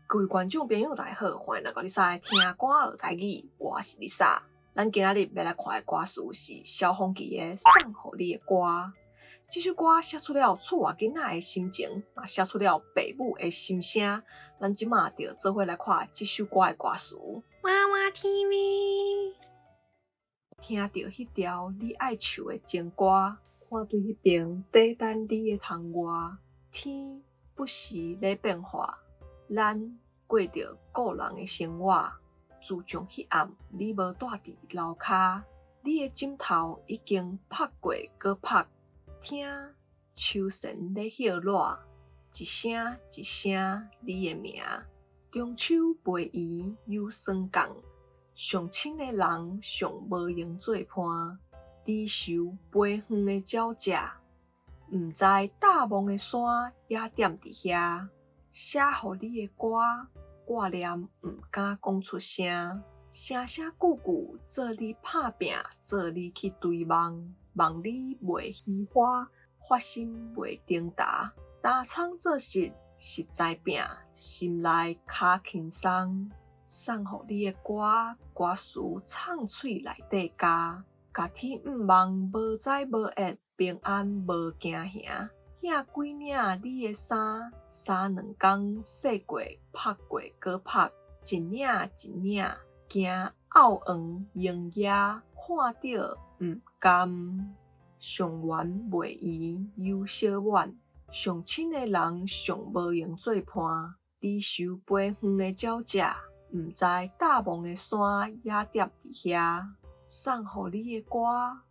各位觀眾朋友，大家好，歡迎來到麗莎的聽歌學台語，我是麗莎。咱今仔日欲來看的歌詞是蕭芳琪的《送予你的歌》。這首歌寫出了厝外囡仔的心情，嘛寫出了爸母的心聲。咱這馬就做伙來看這首歌的歌詞。娃娃 TV。聽著彼條你愛唱的情歌，看對彼爿底等你的窗外，天不時咧變化，咱過著個人的生活。自從彼暗你無蹛佇樓跤，你的枕頭已經曝過閣曝，聽秋蝉咧歇熱，一聲一聲你的名。中秋袂圓又霜降，上親的人上無閒做伴，離愁飛遠的鳥隻，毋知罩夢的山也踮佇遐，寫予你的歌。掛念毋敢講出聲，聲聲句句做你拍拚，做你去追夢，夢你袂虛華，發心袂重擔，擔倉做實，實在拚，心內較輕鬆。送予你的歌，歌詞藏喙內底咬，共天毋望無災無厄，平安無驚嚇。疼幾領你的衫，衫兩工洗過、曝過、閣曝，一領一領，驚漚黃榮額，看著毋甘。上懸袂圓又小滿，上親的人上無閒做伴，離愁飛遠的鳥隻，毋知罩夢的山也踮佇遐。送予你的歌，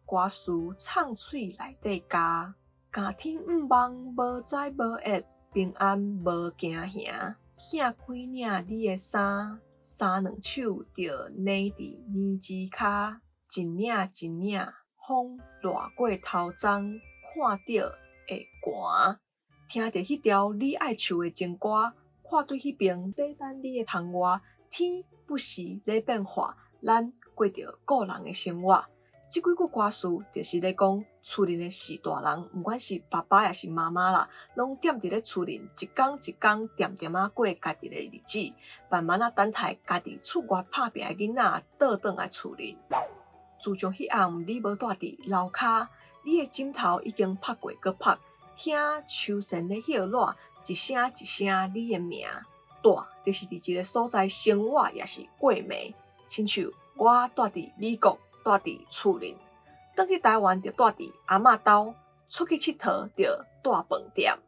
歌詞藏喙內底咬。共天毋望無災無厄，平安無驚嚇。疼幾領你的衫，衫兩手就捏佇奶舌跤，一領一領風掠過頭鬃，看著會寒。聽著彼條你愛唱的情歌，看對彼爿底等你的窗外，天不時咧變化，咱過著個人的生活。這幾句歌詞就是咧講厝裡的序大人，毋管是爸爸抑是媽媽啦，攏踮佇咧厝裡一工一工恬恬仔過家己的日子，慢慢仔等待家己出外拍拚的囡仔倒轉來厝裡。自從彼暗你無蹛佇樓跤，你的枕頭已經曝過閣曝，聽秋蝉咧歇熱，一聲一聲你的名，蹛就是佇一个所在生活，抑是過暝，親像我蹛佇美國。蹛佇厝裡，轉去台灣就蹛佇阿嬤兜，出去𨑨迌就蹛飯店。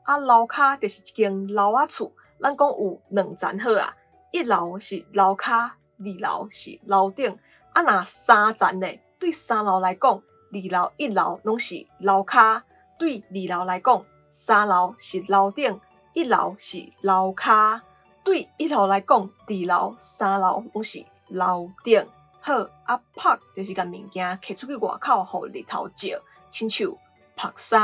啊，樓跤就是一間樓仔厝，咱講有兩層好啊，一樓是樓跤，二樓是樓頂。啊，若三層咧，對三樓來講，二樓、一樓攏是樓跤；對二樓來講，三樓是樓頂，一樓是樓跤；對一樓來講，二樓、三樓攏是樓頂。好，啊，曝就是共物件揢出去外口，予日頭照，親像曝衫。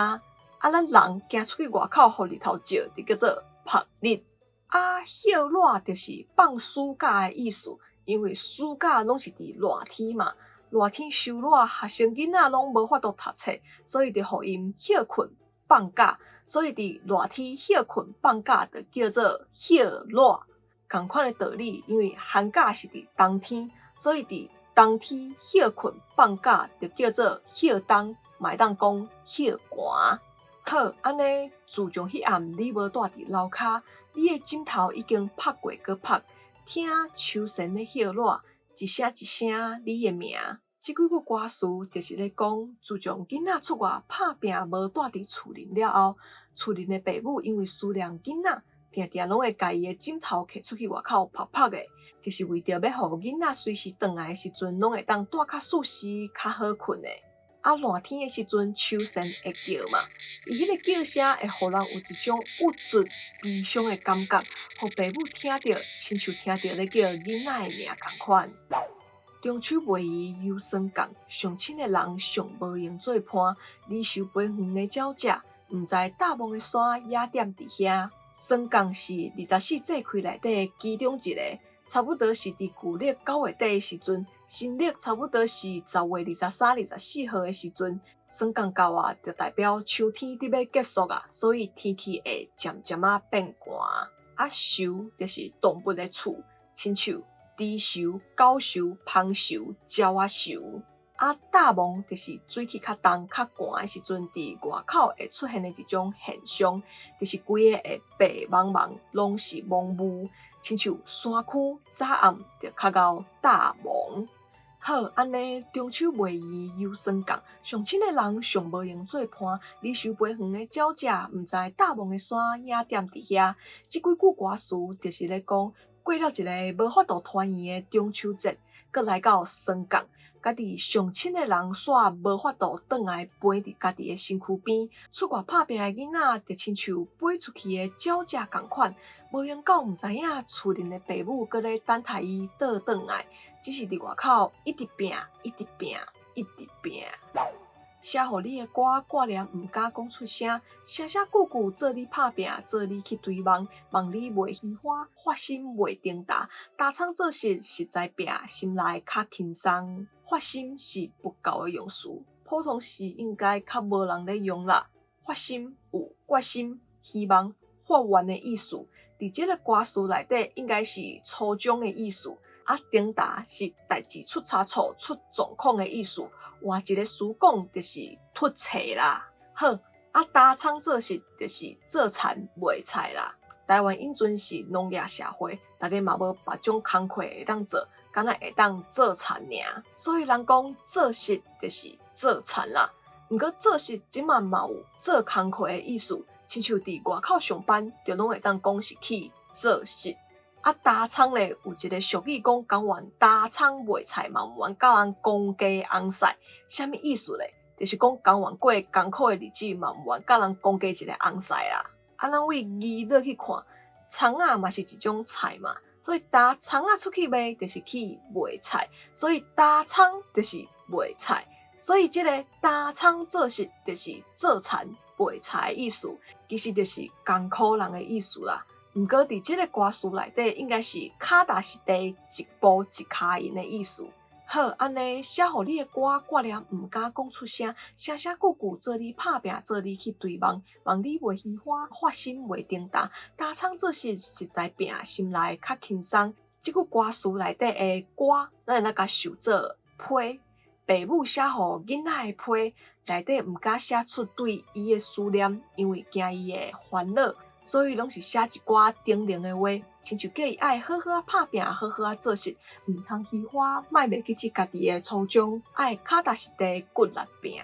啊，咱人行出去外口，予日頭照，就叫做曝日。啊，歇熱就是放暑假的意思，因為暑假攏是佇熱天嘛，熱天傷熱，學生囡仔攏無法度讀冊，所以就予𪜶歇睏放假。所以佇熱天歇睏放假，就叫做歇熱。仝款的道理，因為寒假是佇冬天。所以佇冬天歇睏放假，就叫做歇冬，嘛會當講歇寒。好，按呢自從彼暗你無蹛佇樓跤，你的枕頭已經曝過閣曝，聽秋蝉咧歇熱，一聲一聲你的名。這幾句歌詞就是咧講，自從囡仔出外拍拚無蹛佇厝裡了後，厝裡的爸母因為思念囡仔。定定攏會共伊的枕頭揢出去外口曝曝的，就是為著欲予囡仔隨時轉來的時陣，攏會當蹛較舒適、較好睏的。啊，熱天的時陣，秋蟬會叫嘛，伊彼个叫聲會予人有一種鬱卒、悲傷的感覺，予爸母聽著，親像聽著咧叫囡仔的名仝款。中秋袂圓又霜降，上親的人上無閒做伴，離愁飛遠的鳥隻，毋知罩夢的山也踮佇遐。霜降是二十四節氣內底其中一个，差不多是佇舊曆9月底的時陣，新曆差不多是10月23、24號的時陣，霜降到啊，就代表秋天佇欲結束啊，所以天氣會漸漸仔變寒。啊，雠就是動物的厝，親像豬雠、狗雠、蜂雠、鳥仔雠。啊，罩雺就是水氣較重、較寒的時陣，佇外口會出現的一種現象，就是規个會白茫茫，攏是濛霧，親像山區早暗就較𠢕罩雺。好，按呢中秋袂圓又霜降，上親的人上無閒做伴，離愁飛遠的鳥隻，毋知罩雺的山影踮佇遐。這幾句歌詞就是咧講，過了一个無法度團圓的中秋節，閣來到霜降，家己上親的人煞無法度轉來陪佇家己的身軀邊，出外拍拚的囡仔，就親像飛出去的鳥隻仝款，無閒到毋知影厝裡的爸母閣咧等待伊倒轉來，只是佇外口一直拚，一直拚，一直拚。寫予你的歌，掛念毋敢講出聲，聲聲句句做你拍拚，做你去追夢，望你袂虛華，發心袂重擔，擔倉做實實在拚，心內較輕鬆。發心是佛教的用詞，普通時應該較無人咧用啦。發心有決心、希望、發願的意思，佇這個歌詞內底應該是初衷的意思。啊，重擔是代誌出差錯、出狀況的意思。換一个詞講，就是出錯啦。好，啊，擔倉做實就是做田賣菜啦。台灣以前是農業社會，大家嘛無別種工課會當做，干焦會當做田爾。所以人講做實就是做田啦。毋過做實這馬嘛有做工課的意思，親像佇外口上班，就攏會當講是去做實。啊，擔倉咧有一個俗語講，甘願擔倉賣菜嘛，毋願佮人公雞尪婿，啥物意思咧？就是講甘願過艱苦的日子，嘛毋願佮人公雞一个尪婿啦。啊，咱對字落去看，蔥仔嘛是一種菜嘛，所以擔蔥仔出去賣，就是去賣菜，所以擔倉就是賣菜，所以這個擔倉做實就是做田賣菜的意思，其實就是艱苦人的意思啦。毋過佇這個歌詞內底，應該是跤踏實地一步一跤印的意思。好，按呢寫予你的歌，掛念毋敢講出聲，聲聲句句做你拍拚，做你去追夢，望你袂虛華，發心袂重擔，擔倉做實實在拚，心內較輕鬆。這句歌詞內底的歌，咱會當共想做批，爸母寫予囡仔的批，內底毋敢寫出對伊的思念，因為驚伊會煩惱。所以攏是寫一寡叮嚀的話，親像叫伊愛好好仔拍拚，好好仔做實，毋通虛華，莫袂記起家己的初衷，愛跤踏實地骨力拚。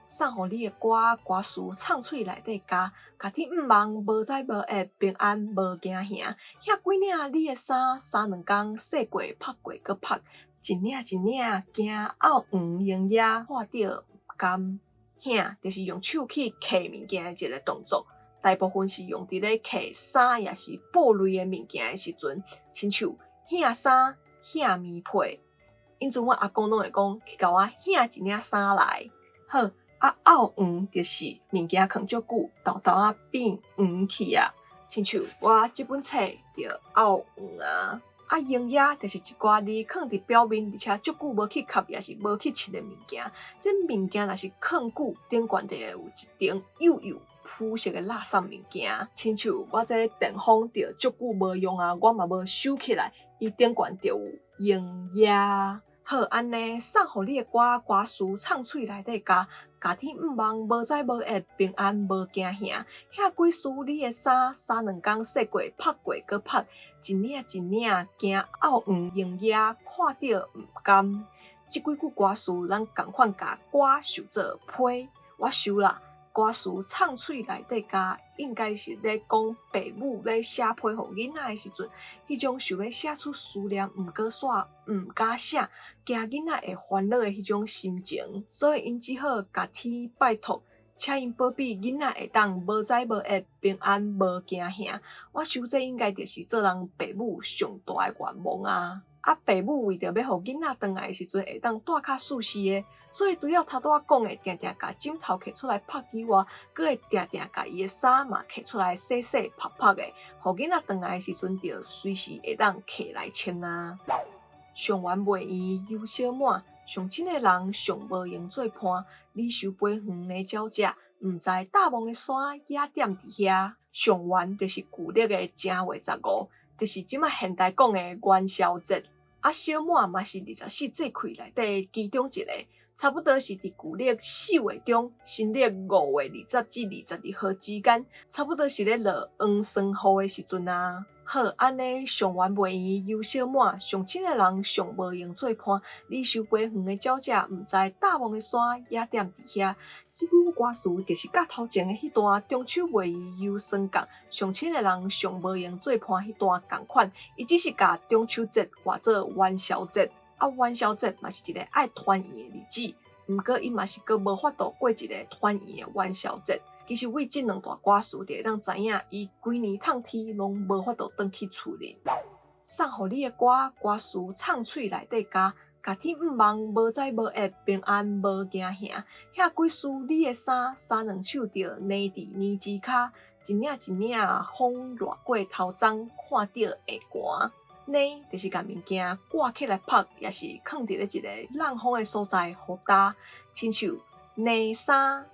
送予你的歌，歌詞唱喙內底咬，共天毋望無災無厄，平安無驚嚇。遐幾領你的衫，三兩工洗過曝過閣曝，一領一領驚漚黃蠅仔，看著毋甘。瓦就是用手去揢物件的一个動作。大部分是用佇咧揢衫，抑是布類的物件的時陣，親像瓦衫、瓦棉被。以前阮阿公攏會講，去共我瓦一領衫來。好，啊漚黃就是物件囥足久，沓沓仔變黃去啊。親像我這本冊就漚黃啊。啊，蠅仔就是一寡你囥佇表面，而且足久無去磕，抑是無去拭的物件。這物件若是囥久，頂懸就會有一層幼幼膚色的垃圾物件，親像我這電風就足久無用啊，我嘛無收起來，伊頂懸就有蠅仔。好，按呢送予你的歌，歌詞唱喙內底咬，共天毋望無災無厄，平安無驚嚇。遐幾絲你的衫，三兩工洗過曝過閣曝，一領一領驚漚黃蠅仔，看著毋甘。這幾句歌詞，咱仝款共歌想做批，我想啦。歌詞唱喙內底咬，應該是咧講爸母咧寫批予囡仔的時陣，彼種想欲寫出思念，毋過煞毋敢寫，驚囡仔會煩惱的彼種心情，所以𪜶只好共天拜託，請𪜶保庇囡仔會當無災無厄，平安無驚嚇。我想這應該就是做人爸母上大的願望啊！啊，爸母為著欲予囡仔轉來的時陣會當蹛較舒適的，所以除了頭拄仔講的定定共枕頭摕出來曝以外，閣會定定共伊的衫嘛摕出來洗洗曝曝的，予囡仔轉來的時陣就隨時會當摕來穿啊。上懸袂圓又小滿，上親的人上無閒做伴，離愁飛遠的鳥隻，毋知罩雺的山也踮佇遐。上元就是舊曆的正月十五，就是這馬現代講的元宵節。啊，小滿嘛是二十四節氣內底其中一个，差不多是佇舊曆四月中，新曆五月二十至二十二號之間，差不多是咧落黃霜雨的時陣啊。好，按呢上元袂圓遊小滿，上親的人上無閒做伴，離傷飛遠的鳥隻毋知罩霧的山也踮佇遐。這句歌詞就是佮頭前的彼段中秋袂圓又霜降，上親的人上無閒做伴彼段仝款，伊只是共中秋節換做元宵節。啊，元宵節嘛是一个愛團圓的日子，毋過伊嘛是閣無法度過一个團圓的元宵節。其實為這兩段歌詞就會當知影，伊規年透天攏無法度轉去厝裡。送予你的歌，歌詞唱喙內底咬，共天向望無災無厄，平安無驚嚇。遐幾絲你的衫，三兩手著黏佇奶舌跤，一領一領風掠過頭鬃，看著會寒。呢，就是共物件掛起來曝，抑是囥佇咧一个冷風的所在，予焦，親像呢衫。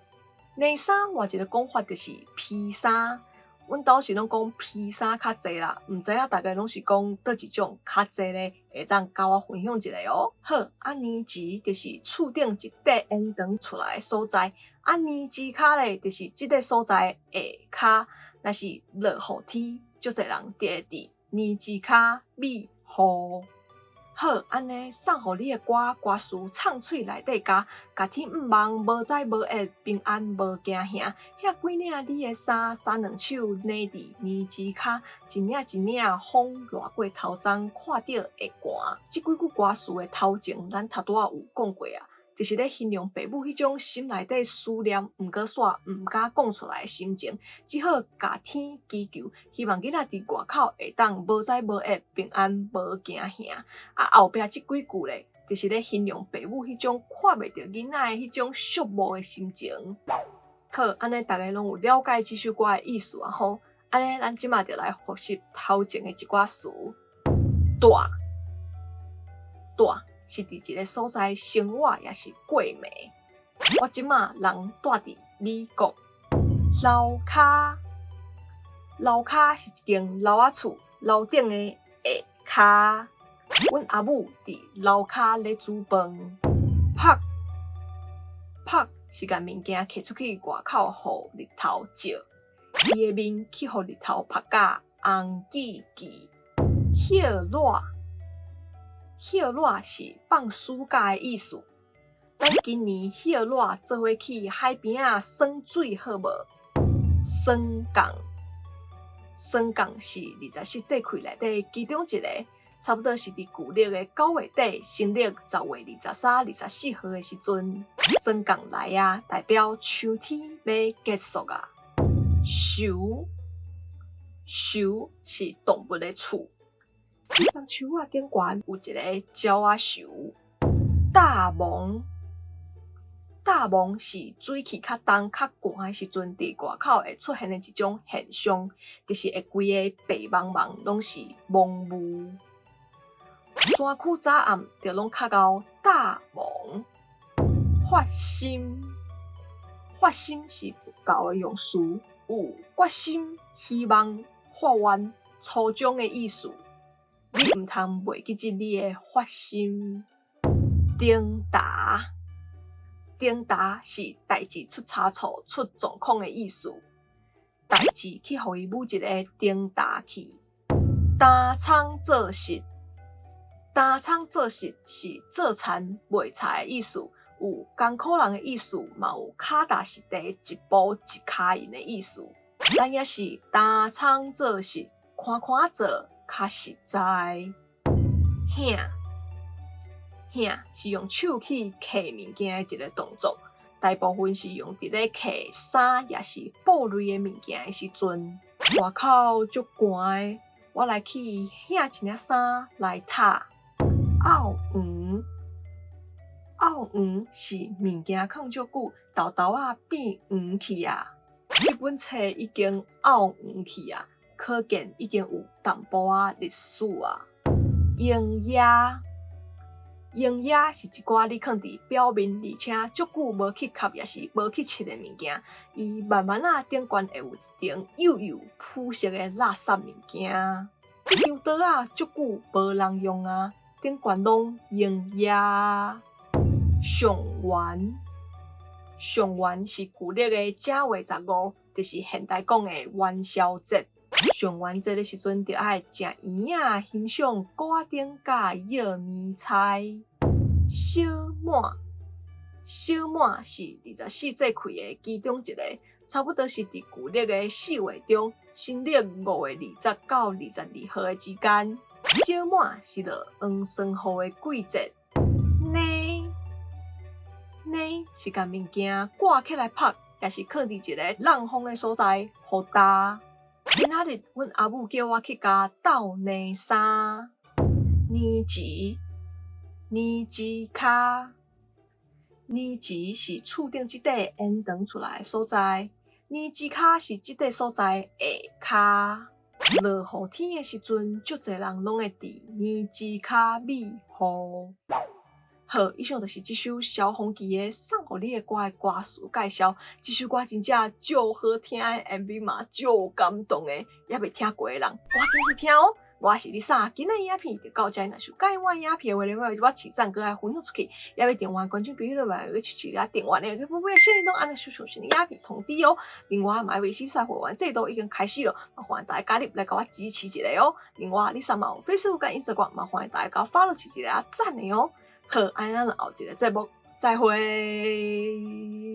呢衫換一个講法就是披衫，阮兜是攏講披衫較濟啦，毋知影大家攏是講佗一種較濟咧，會當佮我分享一下哦。好，啊奶舌就是厝頂一塊延長出來的所在，啊奶舌跤咧就是這个所在下跤，若是落雨天，足濟人就會佇奶舌跤避雨。好，按呢送予你的歌，歌詞唱喙內底咬，共天向望無災無厄，平安無驚嚇。遐幾領你的衫，三兩手捏佇奶舌跤，一領一領風掠過頭鬃，看著會寒。這幾句歌詞的頭前，咱頭拄仔有講過啊，就是咧形容爸母彼種心內底思念，毋過煞毋敢講出來的心情，只好共天祈求，希望囡仔佇外口會當無災無厄，平安無驚嚇。啊，後壁這幾句咧，就是咧形容爸母彼種看袂著囡仔的彼種寂寞的心情。好，按呢逐家攏有了解這首歌的意思啊吼。按呢，咱這馬就來複習頭前的一寡詞。蹛，蹛是佇一个所在生活，抑是過暝。我這馬人蹛佇美國。樓跤，樓跤是一間樓仔厝樓頂的下跤。阮阿母佇樓跤咧煮飯。曝，曝是共物件揢出去外口，予日頭照。伊的面去予日頭曝甲紅記記。歇熱，歇熱是放暑假的意思。咱今年歇熱做伙去海邊仔耍水好無？霜降，霜降是二十四節氣內底其中一个，差不多是佇舊曆的九月底，新曆十月二十三、二十四號的時陣，霜降來啊，代表秋天欲結束啊。岫，岫是動物的厝。彼欉樹仔頂懸有一个鳥仔岫。罩霧，罩霧是水汽較重、較寒的時陣，佇外口會出現的一種現象，就是會規个白茫茫，攏是濃霧。山區早暗就攏較𠢕罩霧。發心，發心是佛教的用詞，有決心、希望、發願、初衷的意思。你毋通袂記得你的發心。重焦，重焦是代誌出差錯、出狀況的意思。代誌去予伊舞一个重焦去。擔倉做穡，擔倉做穡是做田賣菜的意思，有艱苦人的意思，嘛有跤踏實地一步一跤印的意思。咱也是擔倉做穡，寬寬做較實在。疼，疼是用手去揢物件的一个動作，大部分是用佇咧揢衫，抑是布類的物件的時陣。外口足寒的，我來去疼一領衫來罩。漚黃，漚黃是物件囥足久，沓沓仔變黃去啊。這本冊已經漚黃去啊，可見已經有淡薄仔歷史啊。營業，用野是一寡你囥佇表面，而且足久無去磕，抑是無去拭的物件。伊慢慢仔頂懸會有一層幼幼膚色的垃圾物件。這張桌仔足久無人用啊，頂懸攏用野。上元，上元是舊曆的正月15，就是現代講的元宵節。上元節的時陣，著愛食圓仔、欣賞鼓仔燈佮薏米菜。小滿，小滿是24節氣的其中一個，差不多是佇舊曆的4月中，新曆5月20到22號的之間。小滿是落黃霜雨的季節。捏，捏是共物件掛起來曝，抑是囥佇一个櫳風的所在，予焦。今仔日，阮阿母叫我去共鬥捏衫。年膣，年膣跤，年膣是厝頂這塊延長出來的所在，年膣跤是這塊所在下跤。落雨天的時陣，足濟人攏會佇年膣跤避雨。好，以上就是這首蕭煌奇的《送予你的歌》的歌詞介紹。這首歌真正足好聽的，MV 嘛足感動的，猶未聽過的人，趕緊去聽哦。我是麗莎，今仔日影片就到這，若是有喜歡我影片的話，你我起讚閣愛分享出去，猶未訂閱觀眾朋友們，去一下訂閱的，去買小鈴鐺按下上新的影片通知哦。另外，嘛微信會員制度已經開始了，嘛歡迎大家加入來共我支持一下哦。另外，麗莎嘛有 Facebook 佮 Instagram，嘛歡迎大家共我 follow 一下讚的哦。好，按呢咱後一个節目再會。